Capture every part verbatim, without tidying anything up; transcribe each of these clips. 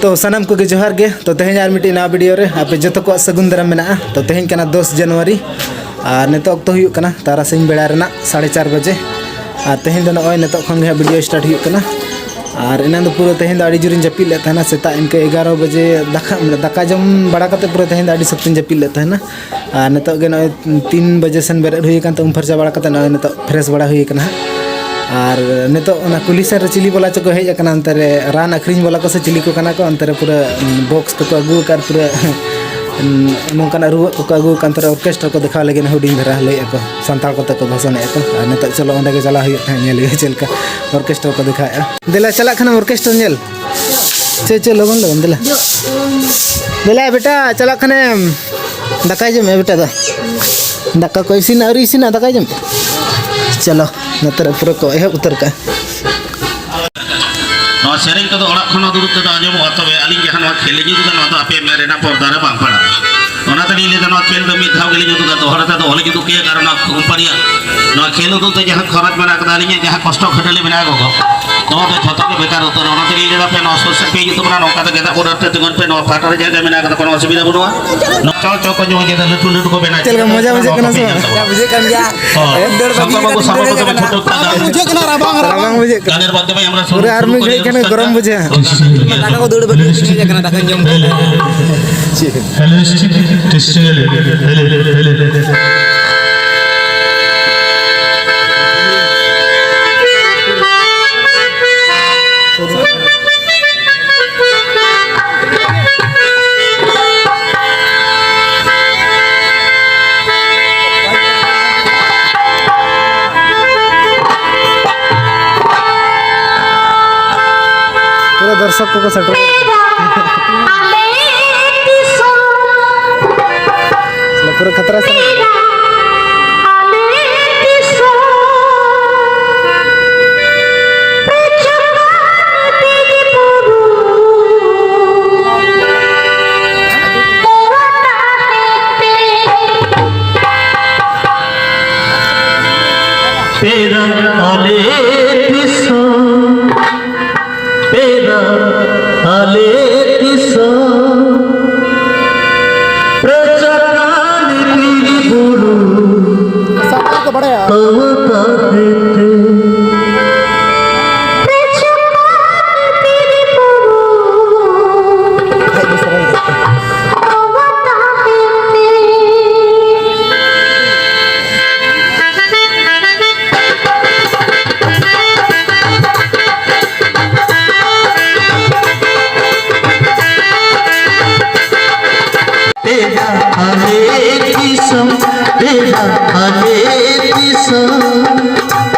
ᱛᱚ ᱥᱟᱱᱟᱢ ᱠᱚᱜᱮ ᱡᱚᱦᱟᱨ ᱜᱮ᱾ ᱛᱚ ᱛᱮᱦᱮᱧ ᱟᱨ ᱢᱤᱫᱴᱤᱡ ᱱᱟᱣᱟ ᱵᱷᱤᱰᱤᱭᱳ ᱨᱮ ᱟᱯᱮ ᱡᱚᱛᱚ ᱠᱚᱣᱟᱜ ᱥᱟᱹᱜᱩᱱ ᱫᱟᱨᱟᱢ ᱢᱮᱱᱟᱜᱼᱟ᱾ ᱛᱚ ᱛᱮᱦᱮᱧ ᱠᱟᱱᱟ ᱫᱚᱥ ᱡᱟᱱᱩᱣᱟᱨᱤ, ᱟᱨ ᱱᱤᱛᱚᱜ ᱚᱠᱛᱚ ᱦᱩᱭᱩᱜ ᱠᱟᱱᱟ ᱛᱟᱨᱟᱥᱤᱧ ᱵᱮᱲᱟ ᱨᱮᱱᱟᱜ ᱥᱟᱲᱮ ᱪᱟᱨ ᱵᱟᱡᱮ᱾ ᱟᱨ ᱛᱮᱦᱮᱧ ᱫᱚ ᱱᱚᱜᱼᱚᱭ ᱱᱤᱛᱚᱜ ᱠᱷᱚᱱ ᱜᱮ ᱦᱟᱸᱜ ᱵᱷᱤᱰᱤᱭᱳ ᱥᱴᱟᱨᱴ ᱦᱩᱭᱩᱜ ᱠᱟᱱᱟ᱾ ᱟᱨ ᱮᱱᱟᱝ ᱫᱚ ᱯᱩᱨᱟᱹ ᱛᱮᱦᱮᱧ ᱫᱚ ᱟᱹᱰᱤ ᱡᱳᱨᱤᱧ ᱡᱟᱹᱯᱤᱫ ᱞᱮᱫ ᱛᱟᱦᱮᱱᱟ, ᱥᱮᱛᱟᱜ ᱤᱱᱠᱟᱹ ᱮᱜᱟᱨᱚ ᱵᱟᱡᱮ ᱫᱟᱠᱟ, ᱢᱟᱱᱮ ᱫᱟᱠᱟ ᱡᱚᱢ ᱵᱟᱲᱟ ᱠᱟᱛᱮ ᱯᱩᱨᱟᱹ ᱛᱮᱦᱮᱧ ᱫᱚ ᱟᱹᱰᱤ ᱥᱚᱠᱛᱚᱧ ᱡᱟᱹᱯᱤᱫ ᱞᱮᱫ ᱛᱟᱦᱮᱱᱟ᱾ ᱟᱨ ᱱᱤᱛᱚᱜ ᱜᱮ ᱱᱚᱜᱼᱚᱭ ᱛᱤᱱ ᱵᱟᱡᱮ ᱥᱮᱱ ᱵᱮᱨᱮᱫ ᱦᱩᱭ ᱟᱠᱟᱱ ᱛᱮ ᱩᱢ ᱯᱷᱟᱨᱪᱟ ᱵᱟᱲᱟ ᱠᱟᱛᱮ ᱱᱚᱜᱼᱚᱭ ᱱᱤᱛᱚᱜ ᱯᱷᱨᱮᱥ ᱵᱟᱲᱟ ᱦᱩᱭ ᱟᱠᱟᱱᱟ ᱦᱟᱸᱜ᱾ ᱟᱨ ᱱᱤᱛᱚᱜ ᱚᱱᱟ ᱠᱩᱞᱦᱤ ᱥᱮᱱ ᱨᱮ ᱪᱤᱞᱤ ᱵᱟᱞᱟ ᱪᱚᱠᱚ ᱦᱮᱡ ᱟᱠᱟᱱᱟ, ᱚᱱᱛᱮ ᱨᱮ ᱨᱟᱱ ᱟᱹᱠᱷᱨᱤᱧ ᱵᱟᱞᱟ ᱠᱚ ᱥᱮ ᱪᱤᱞᱤ ᱠᱚ ᱠᱟᱱᱟ ᱠᱚ, ᱚᱱᱛᱮ ᱨᱮ ᱯᱩᱨᱟᱹ ᱵᱚᱠᱥ ᱠᱚᱠᱚ ᱟᱹᱜᱩ ᱟᱠᱟᱫ, ᱯᱩᱨᱟᱹ ᱱᱚᱝᱠᱟᱱᱟᱜ ᱨᱩᱣᱟᱹᱜ ᱠᱚᱠᱚ ᱟᱹᱜᱩ ᱟᱠᱟᱫ, ᱚᱱᱛᱮ ᱨᱮ ᱚᱨᱠᱮᱥᱴᱨᱟ ᱠᱚ ᱫᱮᱠᱷᱟᱣ ᱞᱟᱹᱜᱤᱫ ᱦᱩᱰᱤᱧ ᱫᱷᱟᱨᱟ ᱞᱟᱹᱭᱮᱫ ᱟᱠᱚ, ᱥᱟᱱᱛᱟᱲ ᱠᱚᱛᱮ ᱠᱚ ᱵᱷᱟᱥᱚᱱᱮᱫ ᱟᱠᱚ᱾ ᱟᱨ ᱱᱤᱛᱚᱜ ᱪᱚᱞᱚ ᱚᱸᱰᱮ ᱜᱮ ᱪᱟᱞᱟᱣ ᱦᱩᱭᱩᱜ ᱛᱟᱦᱮᱸᱫ, ᱧᱮᱞ ᱦᱩᱭᱩᱜᱼᱟ ᱪᱮᱫ ᱞᱮᱠᱟ ᱚᱨᱠᱮᱥᱴᱨᱟ ᱠᱚ ᱫᱮᱠᱷᱟᱣᱮᱫᱼᱟ᱾ ᱫᱮᱞᱟ ᱪᱟᱞᱟᱜ ᱠᱷᱟᱱᱮᱢ ᱚᱨᱠᱮᱥᱴᱨᱟ ᱧᱮᱞ᱾ ᱪᱮᱫ ᱪᱮᱫ ᱞᱚᱜᱚᱱ ᱞᱚᱜᱚᱱ ᱫᱮᱞᱟ᱾ ᱫᱮᱞᱟ ᱵᱮᱴᱟ, ᱪᱟᱞᱟᱜ ᱠᱷᱟᱱᱮᱢ ᱫᱟᱠᱟᱭ ᱡᱚᱢ ᱮ ᱵᱮᱴᱟ ᱫᱚ᱾ ᱫᱟᱠᱟ ᱠᱚ ᱤᱥᱤᱱ ᱟᱹᱣᱨᱤ ᱤᱥᱤᱱᱟ, ᱫᱟᱠᱟᱭ ᱡᱚᱢ᱾ ᱪᱚᱞᱚ, ᱱᱚᱛᱮ ᱨᱮ ᱯᱩᱨᱟᱹ ᱠᱚ ᱮᱦᱚᱵ ᱩᱛᱟᱹᱨ ᱠᱟᱜᱼᱟ᱾ ᱱᱚᱣᱟ ᱥᱮᱨᱮᱧ ᱠᱚᱫᱚ ᱚᱲᱟᱜ ᱠᱷᱚᱱ ᱦᱚᱸ ᱫᱩᱲᱩᱵ ᱛᱮᱫᱚ ᱟᱸᱡᱚᱢᱚᱜᱼᱟ, ᱛᱚᱵᱮ ᱟᱹᱞᱤᱧ ᱡᱟᱦᱟᱸ ᱱᱚᱣᱟ ᱠᱷᱮᱞ ᱞᱤᱧ ᱩᱫᱩᱜᱟ, ᱱᱚᱣᱟ ᱫᱚ ᱟᱯᱮ ᱢᱮᱫ ᱨᱮᱱᱟᱜ ᱯᱚᱨᱫᱟ ᱨᱮ ᱵᱟᱝ ᱯᱟᱲᱟᱜᱼᱟ᱾ ᱚᱱᱟᱛᱮ ᱞᱤᱧ ᱞᱟᱹᱭᱫᱟ, ᱱᱚᱣᱟ ᱠᱷᱮᱞ ᱫᱚ ᱢᱤᱫ ᱫᱷᱟᱣ ᱜᱮᱞᱤᱧ ᱩᱫᱩᱜᱟ, ᱫᱚᱦᱲᱟ ᱛᱮᱫᱚ ᱵᱟᱹᱞᱤᱧ ᱩᱫᱩᱜ ᱜᱮᱭᱟ, ᱠᱟᱨᱚᱱ ᱱᱚᱣᱟ ᱠᱳᱢᱯᱟᱱᱤᱭᱟᱜ ᱱᱚᱣᱟ ᱠᱷᱮᱞ ᱩᱫᱩᱜ ᱛᱮ ᱡᱟᱦᱟᱸ ᱠᱷᱚᱨᱚᱪ ᱢᱮᱱᱟᱜ ᱟᱠᱟᱫᱟ, ᱟᱹᱞᱤᱧᱟᱜ ᱡᱟᱦᱟᱸ ᱠᱚᱥᱴᱚ ᱠᱷᱟᱹᱴᱟᱹᱞᱤ ᱢᱮᱱᱟᱜᱼᱟ ᱜᱚᱜᱚ, ᱱᱚᱣᱟ ᱫᱚ ᱡᱷᱚᱛᱚ ᱜᱮ ᱵᱮᱠᱟᱨ ᱩᱛᱟᱹᱨ᱾ ᱚᱱᱟᱛᱮ ᱞᱤᱧ ᱞᱟᱹᱭᱫᱟ, ᱟᱯᱮ ᱱᱚᱣᱟ ᱥᱩᱨ ᱥᱮᱫ ᱯᱮ ᱦᱤᱡᱩᱜ ᱛᱟᱵᱚᱱᱟ, ᱱᱚᱝᱠᱟ ᱛᱮ ᱜᱮᱫᱟᱜ border ᱛᱮ ᱛᱤᱸᱜᱩᱱ ᱯᱮ, ᱱᱚᱣᱟ ᱯᱟᱦᱴᱟ ᱨᱮ ᱡᱟᱭᱜᱟ ᱢᱮᱱᱟᱜ ᱟᱠᱟᱫᱟ, ᱠᱳᱱᱳ ᱚᱥᱩᱵᱤᱫᱷᱟ ᱵᱟᱹᱱᱩᱜᱼᱟ᱾ ᱪᱚ, ᱪᱚ ᱠᱚ ᱧᱩᱭ ᱠᱮᱫᱟ, ᱞᱟᱹᱴᱩ ᱞᱟᱹᱴᱩ ᱠᱚ ᱵᱮᱱᱟᱣ ᱪᱮᱫ ᱞᱮᱠᱟ ᱢᱚᱡᱟ ᱵᱩᱡᱷᱟᱹᱜ ᱠᱟᱱᱟ ᱥᱮ ᱵᱟᱝ? ᱢᱚᱡᱟ ᱵᱩᱡᱷᱟᱹᱜ ᱠᱟᱱ ᱜᱮᱭᱟ᱾ ᱦᱚᱸ᱾ ᱮᱠ ᱰᱮᱲ ᱵᱟᱡᱮ ᱥᱚᱝᱠᱚᱨ ᱵᱟᱹᱵᱩ, ᱥᱟᱢᱟᱝ ᱠᱚᱛᱮ ᱵᱮᱱ ᱯᱷᱳᱴᱳ ᱠᱮᱫᱟ᱾ ᱨᱟᱵᱟᱝ ᱵᱩᱡᱷᱟᱹᱜ ᱠᱟᱱᱟ, ᱨᱟᱵᱟᱝ, ᱨᱟᱵᱟᱝ᱾ ᱜᱟᱱᱮᱨ ᱢᱟᱫᱽᱫᱷᱚᱢᱮ ᱟᱢᱨᱟ ᱥᱩᱨ ᱫᱟᱠᱟ ᱠᱚ ᱫᱩᱲᱩᱵ ᱵᱟᱹᱜᱤ ᱠᱟᱱᱟ, ᱜᱚᱨᱚᱢ ᱵᱩᱡᱷᱟᱹᱜᱼᱟ᱾ ᱫᱟᱠᱟ ᱠᱚ ᱫᱩᱲᱩᱵ ᱵᱟᱹᱜᱤ ᱠᱟᱱᱟ, ᱫᱟᱠᱟᱧ ᱡᱚᱢ ᱠᱮᱫᱟ᱾ Hello, testing, hello, hello, hello. ᱯᱩᱨᱟᱹ ᱫᱚᱨᱥᱚᱠ ᱠᱚᱠᱚ ᱥᱮᱴᱮᱨ ᱟᱠᱟᱱᱟ᱾ ᱯᱩᱨᱟᱹ ᱠᱷᱟᱛᱨᱟ ᱥᱮ? ᱯᱮᱲᱟ ᱟᱞᱮ ᱫᱤᱥᱚᱢ, ᱯᱮᱲᱟ ᱟᱞᱮ ᱫᱤᱥᱚᱢ, ᱮᱨᱟ ᱟᱞᱮ ᱫᱤᱥᱚᱢ,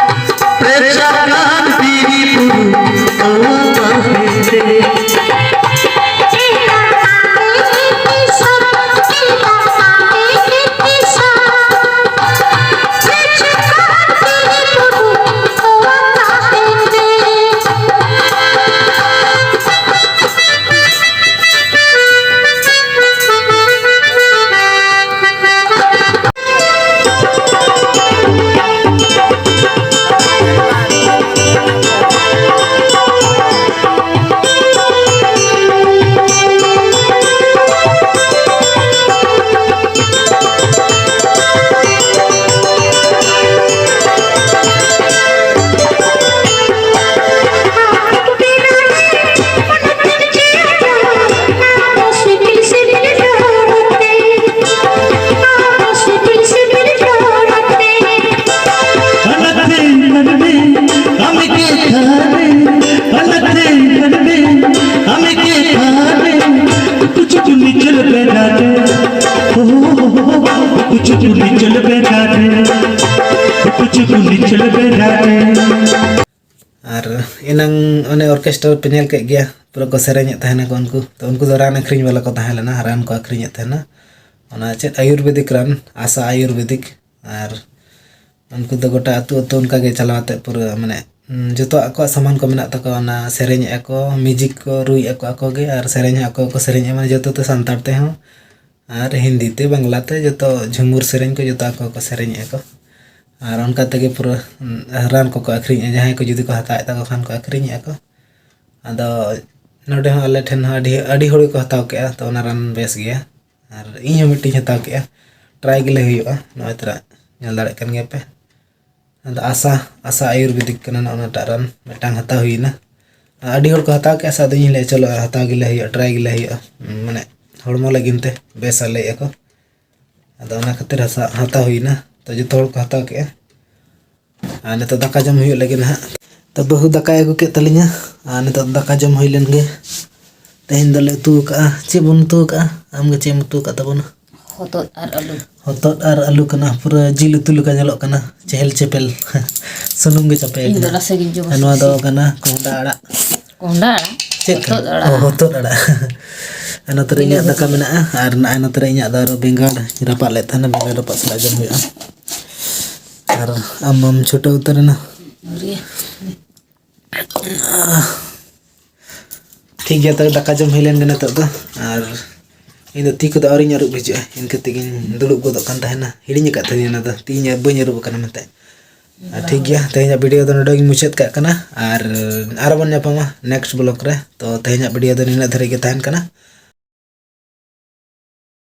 ᱯᱨᱮᱪᱟᱠᱟᱱ ᱵᱤᱨ ᱵᱩᱨᱩ ᱱᱚᱣᱟ ᱵᱟᱦᱮ ᱛᱮ᱾ ᱟᱨ ᱮᱱᱟᱝ ᱚᱱᱮ ᱚᱨᱠᱮᱥᱴᱟᱨ ᱯᱮ ᱧᱮᱞ ᱠᱮᱫ ᱜᱮᱭᱟ, ᱯᱩᱨᱟᱹ ᱠᱚ ᱥᱮᱨᱮᱧᱮᱫ ᱛᱟᱦᱮᱱᱟᱠᱚ ᱩᱱᱠᱩ᱾ ᱛᱚ ᱩᱱᱠᱩ ᱫᱚ ᱨᱟᱱ ᱟᱹᱠᱷᱨᱤᱧ ᱵᱟᱞᱟ ᱠᱚ ᱛᱟᱦᱮᱸ ᱞᱮᱱᱟ, ᱨᱟᱱ ᱠᱚ ᱟᱹᱠᱷᱨᱤᱧᱮᱫ ᱛᱟᱦᱮᱱᱟ᱾ ᱚᱱᱟ ᱪᱮᱫ ᱟᱭᱩᱨᱵᱮᱫᱤᱠ ᱨᱟᱱ, ᱟᱥᱟ ᱟᱭᱩᱨᱵᱮᱫᱤᱠ᱾ ᱟᱨ ᱩᱱᱠᱩ ᱫᱚ ᱜᱚᱴᱟ ᱟᱹᱛᱩ ᱟᱹᱛᱩ ᱚᱱᱠᱟ ᱜᱮ ᱪᱟᱞᱟᱣ ᱟᱛᱮᱫ ᱯᱩᱨᱟᱹ ᱢᱟᱱᱮ, ᱩᱸ, ᱡᱚᱛᱚ ᱟᱠᱚᱣᱟᱜ ᱥᱟᱢᱟᱱ ᱠᱚ ᱢᱮᱱᱟᱜ ᱛᱟᱠᱚᱣᱟ, ᱚᱱᱟ ᱥᱮᱨᱮᱧᱮᱫᱼᱟ ᱠᱚ, ᱢᱤᱭᱩᱡᱤᱠ ᱠᱚ ᱨᱩᱭᱮᱫᱼᱟ ᱠᱚ ᱟᱠᱚ ᱜᱮ, ᱟᱨ ᱥᱮᱨᱮᱧ ᱦᱚᱸ ᱟᱠᱚ ᱜᱮᱠᱚ ᱥᱮᱨᱮᱧᱮᱫᱼᱟ, ᱢᱟᱱᱮ ᱡᱚᱛᱚ ᱛᱮ ᱥᱟᱱᱛᱟᱲ ᱛᱮᱦᱚᱸ᱾ ᱟᱨ ᱦᱤᱱᱫᱤ ᱛᱮ, ᱵᱟᱝᱞᱟ ᱛᱮ, ᱡᱚᱛᱚ ᱡᱷᱩᱢᱩᱨ ᱥᱮᱨᱮᱧ ᱠᱚ ᱡᱚᱛᱚ ᱟᱠᱚ ᱠᱚ ᱥᱮᱨᱮᱧᱮᱫᱼᱟ ᱠᱚ᱾ ᱟᱨ ᱚᱱᱠᱟ ᱛᱮᱜᱮ ᱯᱩᱨᱟᱹ, ᱩᱸ, ᱨᱟᱱ ᱠᱚᱠᱚ ᱟᱹᱠᱷᱨᱤᱧᱮᱫᱼᱟ, ᱡᱟᱦᱟᱸᱭ ᱠᱚ ᱡᱩᱫᱤ ᱠᱚ ᱦᱟᱛᱟᱣᱮᱫ ᱛᱟᱠᱚ ᱠᱷᱟᱱ ᱠᱚ ᱟᱹᱠᱷᱨᱤᱧᱮᱫᱼᱟ ᱠᱚ᱾ ᱟᱫᱚ ᱱᱚᱰᱮ ᱦᱚᱸ ᱟᱞᱮ ᱴᱷᱮᱱ ᱦᱚᱸ ᱟᱹᱰᱤ, ᱟᱹᱰᱤ ᱦᱚᱲ ᱜᱮᱠᱚ ᱦᱟᱛᱟᱣ ᱠᱮᱜᱼᱟ, ᱛᱚ ᱚᱱᱟ ᱨᱟᱱ ᱵᱮᱥ ᱜᱮᱭᱟ᱾ ᱟᱨ ᱤᱧ ᱦᱚᱸ ᱢᱤᱫᱴᱤᱧ ᱦᱟᱛᱟᱣ ᱠᱮᱜᱼᱟ, ᱴᱨᱟᱭ ᱜᱮ ᱞᱟᱹᱭ ᱦᱩᱭᱩᱜᱼᱟ᱾ ᱱᱚᱜᱼᱚᱭ ᱛᱚᱨᱟ ᱧᱮᱞ ᱫᱟᱲᱮᱭᱟᱜ ᱠᱟᱱ ᱜᱮᱭᱟ ᱯᱮ, ᱚᱱᱟ ᱫᱚ ᱟᱥᱟ, ᱟᱥᱟ ᱟᱭᱩᱨᱵᱮᱫᱤᱠ ᱠᱟᱱᱟ, ᱱᱚᱜᱼᱚ ᱱᱚᱣᱟᱴᱟᱜ ᱨᱟᱱ ᱢᱤᱫᱴᱟᱝ ᱦᱟᱛᱟᱣ ᱦᱩᱭᱱᱟ᱾ ᱟᱹᱰᱤ ᱦᱚᱲ ᱠᱚ ᱦᱟᱛᱟᱣ ᱠᱮᱜᱼᱟ ᱥᱮ, ᱟᱫᱚ ᱤᱧ ᱞᱟᱹᱭᱟ ᱪᱚᱞᱚ ᱦᱟᱛᱟᱣ ᱜᱮ ᱞᱟᱹᱭ ᱦᱩᱭᱩᱜᱼᱟ, ᱴᱨᱟᱭ ᱜᱮ ᱞᱟᱹᱭ ᱦᱩᱭᱩᱜᱼᱟ, ᱢᱟᱱᱮ ᱦᱚᱲᱢᱚ ᱞᱟᱹᱜᱤᱫ ᱛᱮ ᱵᱮᱥᱟ ᱞᱟᱹᱭᱮᱫᱼᱟ ᱠᱚ᱾ ᱟᱫᱚ ᱚᱱᱟ ᱠᱷᱟᱹᱛᱤᱨ ᱦᱟᱥᱟ-, ᱦᱟᱛᱟᱣ ᱦᱩᱭᱱᱟ᱾ ᱛᱚ ᱡᱚᱛᱚ ᱦᱚᱲ ᱠᱚ ᱦᱟᱛᱟᱣ ᱠᱮᱜᱼᱟ᱾ ᱟᱨ ᱱᱤᱛᱚᱜ ᱫᱟᱠᱟ ᱡᱚᱢ ᱦᱩᱭᱩᱜ ᱞᱟᱹᱜᱤᱫ ᱱᱟᱦᱟᱜ᱾ ᱛᱚ ᱵᱟᱹᱦᱩ ᱫᱟᱠᱟᱭ ᱟᱹᱜᱩ ᱠᱮᱫ ᱛᱟᱹᱞᱤᱧᱟ, ᱟᱨ ᱱᱤᱛᱚᱜ ᱫᱟᱠᱟ ᱡᱚᱢ ᱦᱩᱭ ᱞᱮᱱ ᱜᱮ᱾ ᱛᱮᱦᱮᱧ ᱫᱚᱞᱮ ᱩᱛᱩ ᱟᱠᱟᱜᱼᱟ᱾ ᱪᱮᱫ ᱵᱚᱱ ᱩᱛᱩ ᱟᱠᱟᱜᱼᱟ? ᱟᱢᱜᱮ ᱪᱮᱫ ᱮᱢ ᱩᱛᱩ ᱟᱠᱟᱫ ᱛᱟᱵᱚᱱᱟ? ᱦᱚᱛᱚᱫ ᱟᱨ ᱟᱹᱞᱩ᱾ ᱦᱚᱛᱚᱫ ᱟᱨ ᱟᱹᱞᱩ ᱠᱟᱱᱟ, ᱯᱩᱨᱟᱹ ᱡᱤᱞ ᱩᱛᱩ ᱞᱮᱠᱟ ᱧᱮᱞᱚᱜ ᱠᱟᱱᱟ, ᱪᱮᱦᱮᱞ ᱪᱮᱯᱮᱞ᱾ ᱥᱩᱱᱩᱢ ᱜᱮ ᱪᱟᱯᱮ ᱤᱧ ᱫᱚ ᱠᱟᱱᱟ᱾ ᱨᱟᱥᱮ ᱜᱤᱧ ᱡᱚᱢᱟ᱾ ᱟᱨ ᱱᱚᱣᱟ ᱫᱚ ᱥᱤᱥᱤ᱾ ᱠᱟᱱᱟ ᱠᱚᱸᱦᱰᱟ ᱟᱲᱟᱜ᱾ ᱠᱚᱸᱦᱰᱟ ᱟᱲᱟᱜ? ᱪᱮᱫ ᱠᱟᱱᱟ? ᱦᱚᱛᱚᱫ ᱟᱲᱟᱜ᱾ ᱚ, ᱦᱚᱛᱚᱫ ᱟᱲᱟᱜ᱾ ᱟᱨ ᱱᱚᱛᱮ ᱨᱮ ᱤᱧᱟᱹᱜ ᱫᱟᱠᱟ ᱢᱮᱱᱟᱜᱼᱟ, ᱟᱨ ᱱᱚᱜᱼᱚᱭ ᱱᱚᱛᱮ ᱨᱮ ᱤᱧᱟᱹᱜ ᱫᱚ ᱟᱨᱚ ᱵᱮᱸᱜᱟᱲ ᱨᱟᱯᱟᱜ ᱞᱮᱫ ᱛᱟᱦᱮᱱᱟ, ᱵᱮᱸᱜᱟᱲ ᱨᱟᱯᱟᱜ ᱥᱟᱞᱟᱜ ᱡᱚᱢ ᱦᱩᱭᱩᱜᱼᱟ᱾ ᱟᱨ ᱟᱢ ᱢᱟᱢ ᱪᱷᱩᱴᱟᱹᱣ ᱩᱛᱟᱹᱨ ᱮᱱᱟ᱾ ᱴᱷᱤᱠ ᱜᱮᱭᱟ, ᱛᱚᱵᱮ ᱫᱟᱠᱟ ᱡᱚᱢ ᱦᱩᱭ ᱞᱮᱱ ᱜᱮ ᱱᱤᱛᱚᱜ ᱫᱚ᱾ ᱟᱨ ᱤᱧ ᱫᱚ ᱛᱤ ᱠᱚᱫᱚ ᱟᱹᱣᱨᱤᱧ ᱟᱹᱨᱩᱵ ᱦᱤᱡᱩᱜᱼᱟ, ᱤᱱᱠᱟᱹ ᱛᱮᱜᱤᱧ ᱫᱩᱲᱩᱵ ᱜᱚᱫᱚᱜ ᱠᱟᱱ ᱛᱟᱦᱮᱱᱟ, ᱦᱤᱲᱤᱧ ᱟᱠᱟᱫ ᱛᱟᱦᱮᱸᱧ ᱚᱱᱟ ᱫᱚ, ᱛᱤ ᱤᱧ ᱵᱟᱹᱧ ᱟᱹᱨᱩᱵ ᱟᱠᱟᱱᱟ ᱢᱮᱱᱛᱮ᱾ ᱟᱨ ᱴᱷᱤᱠ ᱜᱮᱭᱟ, ᱛᱮᱦᱮᱧᱟᱜ ᱵᱷᱤᱰᱤᱭᱳ ᱫᱚ ᱱᱚᱰᱮ ᱜᱤᱧ ᱢᱩᱪᱟᱹᱫ ᱠᱟᱜ ᱠᱟᱱᱟ, ᱟᱨ ᱟᱨᱚ ᱵᱚᱱ ᱧᱟᱯᱟᱢᱟ ᱱᱮᱠᱥᱴ ᱵᱞᱚᱜ ᱨᱮ᱾ ᱛᱚ ᱛᱮᱦᱮᱧᱟᱜ ᱵᱷᱤᱰᱤᱭᱳ ᱫᱚ ᱱᱤᱱᱟᱹᱜ ᱫᱷᱟᱹᱨᱤᱡ ᱜᱮ ᱛᱟᱦᱮᱱ ᱠᱟᱱᱟ᱾